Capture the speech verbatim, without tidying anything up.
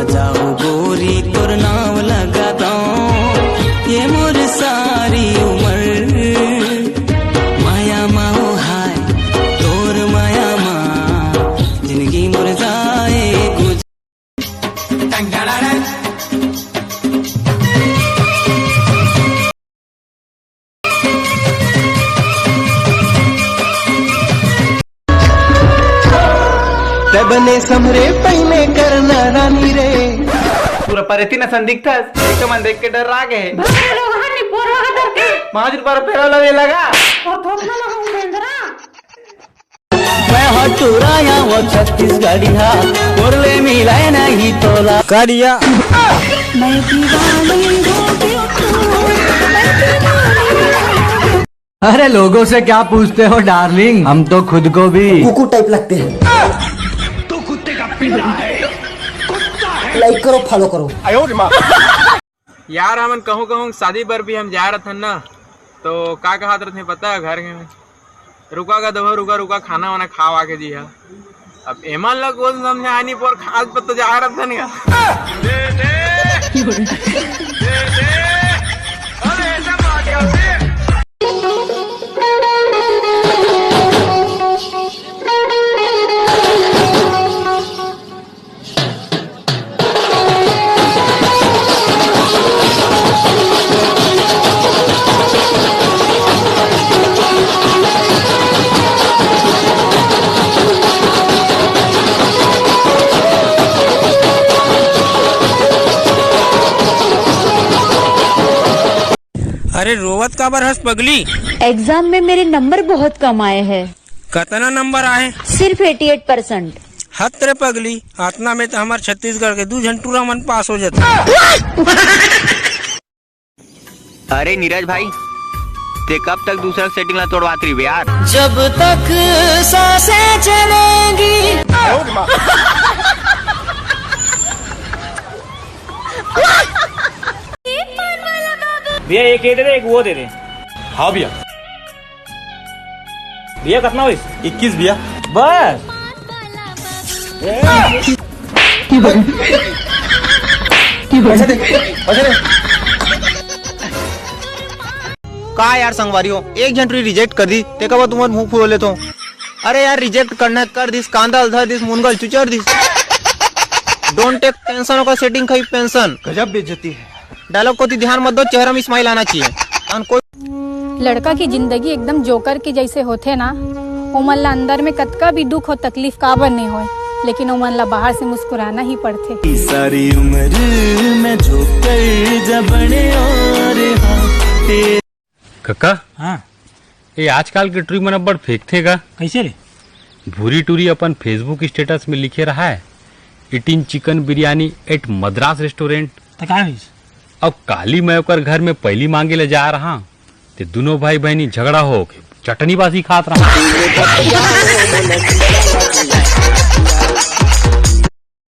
जाओ गोरी तोर नाव लगा दो, ये मोर सारी उम्र। माया माओ हाय, तोर माया मा, जिंदगी मोर जाए कुछ। तै बने समरे पहले करना रानी रे। पूरा परेती न संदिग्ध था, एक तो मन देख के डर रहा है। भाग रे लोग, हाँ, नहीं बोल रहा डर के। पाँच रुपया रो फेरा लवे लगा। और थोड़ा ना हम बेंदरा। मैं हटुराया वो छत्तीसगढ़िया, मोर ले मिलाए नहीं तोला। कारिया। मैं दीवानी हो गई हूँ, मैं दीवानी हो गई हूँ। अरे, लोगों से क्या पूछते हो डार्लिंग, हम तो खुद को भी कुकुर टाइप लगते हैं। लाइक करो, फॉलो करो। यार, हमन कहूँ कहूँ शादी बर भी हम जा रथन ना, तो का कहत रथे पता है घर के में, "रुका गा दहो, रुका रुका, खाना वाना खा वा के जी हा।" अब एमन ला कोन समझा आनी पर खास पर तो जा रथन का। अरे रोवत काबर हस पगली? एग्जाम में मेरे नंबर बहुत कम आए हैं। कतना नंबर आए? सिर्फ एटी एट परसेंट। हत रे पगली, अतना में तो हमार छत्तीसगढ़ के दू झन टूरा मन पास हो जाते। अरे नीरज भाई, ते कब तक दूसरा सेटिंग ला तोड़वात रहिबे यार? जब तक सांसें चलेंगी। भैया, एक ये दे दे, एक वो दे दे। हाँ भैया। भैया, कितना हुई? इक्कीस भैया। बस। पैसा दे, पैसा दे। का यार संगवारी हो, एक झन टूरी रिजेक्ट कर दी, तेकर बाद तुमन मुंह फुलो लेथो। अरे यार, रिजेक्ट करना कर दिस, कांदा ल धर दिस, मुनगा ल चुचर दिस। Don't take tension, ओकर सेटिंग खाई पेंशन। गजब बेइज्जती है। डायलॉग कोती ध्यान मत दो, चेहरा में स्माइल आना चाहिए। अन कोई लड़का की जिंदगी एकदम जोकर के जैसे होथे ना, ओमन ला अंदर में कतका भी दुख हो, तकलीफ काबर नहीं होय, लेकिन ओमन ला बाहर से मुस्कुराना ही पड़थे। सारी उम्र मैं जोकर जब बने और हाँ, ते- कका, हाँ। ये आजकल के टुरी मन अब्बड़ फेंकथे का? कैसे रे? भूरी टुरी अपन Facebook स्टेटस में लिखे रहा है, "Eating chicken biryani at Madras restaurant।" तो का होइस? अब काली मैं ओकर घर में पहली मांगे ले जा रहा, ते दोनों भाई बहनी झगड़ा हो के चटनी बासी खात रहा।